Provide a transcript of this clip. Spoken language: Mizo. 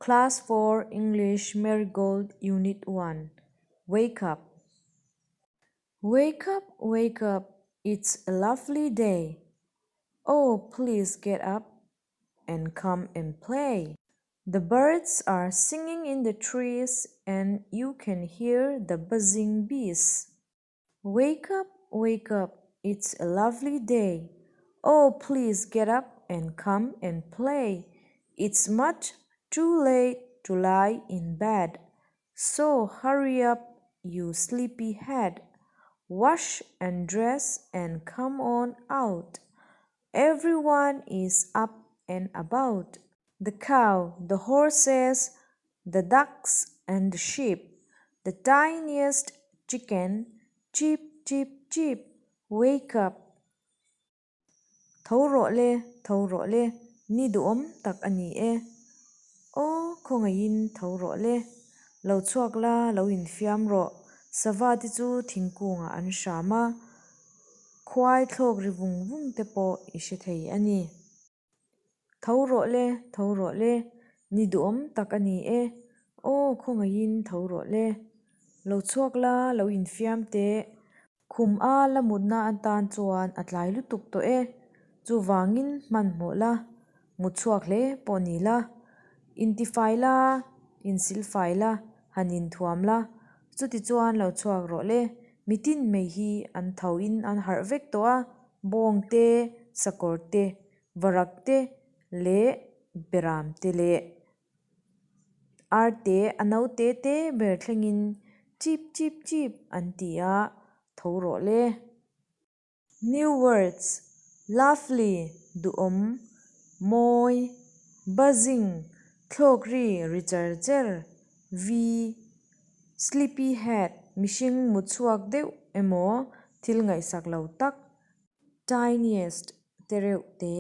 Class 4 English Marigold Unit 1 Wake Up Wake up, wake up, it's a lovely day. Oh, please get up and come and play. The birds are singing in the trees and you can hear the buzzing bees. Wake up, wake up, it's a lovely day. Oh, please get up and come and play. It's much too late to lie in bed. So hurry up, you sleepy head. Wash and dress and come on out. Everyone is up and about. The cow, the horses, the ducks and the sheep, the tiniest chicken, cheep, cheep, cheep, wake up. Tho rawh le, tho rawh le, ni duhawm tak a ni e. Aw, khawngaihin tho rawh le. Lo chhuak la, lo infiam rawh. Sava te chu thingkungah an hram a, khuai thlawk ri vung vung te pawh i hre thei a ni. Tho rawh le, tho rawh le, ni duhawm tak a ni e. Aw, khawngaihin tho rawh le. Lo chhuak la, lo infiam teh. Khum a la mutna atan chuan a tlai lutuk tawh e. Chuvangin hmanhmawh la, mut chhuak hle pawh ni la. Intifai la, insilfai la, han inthuam la. Chutichuan lo chhuak rawh le. Mitin mai hi an tho in an harh vek tawh a, bawng te, sakawr te, varak te leh beram te leh arte a naute te ber thlengin chip chip chip an ti a, tho rawh le. New words, lovely, duhawm, mawi, buzzing, thlawk ri ri char cher, vi, sleepy head, mihring mut chhuak deuh emaw thil ngaihsak lo tak, tiniest, te reuh te.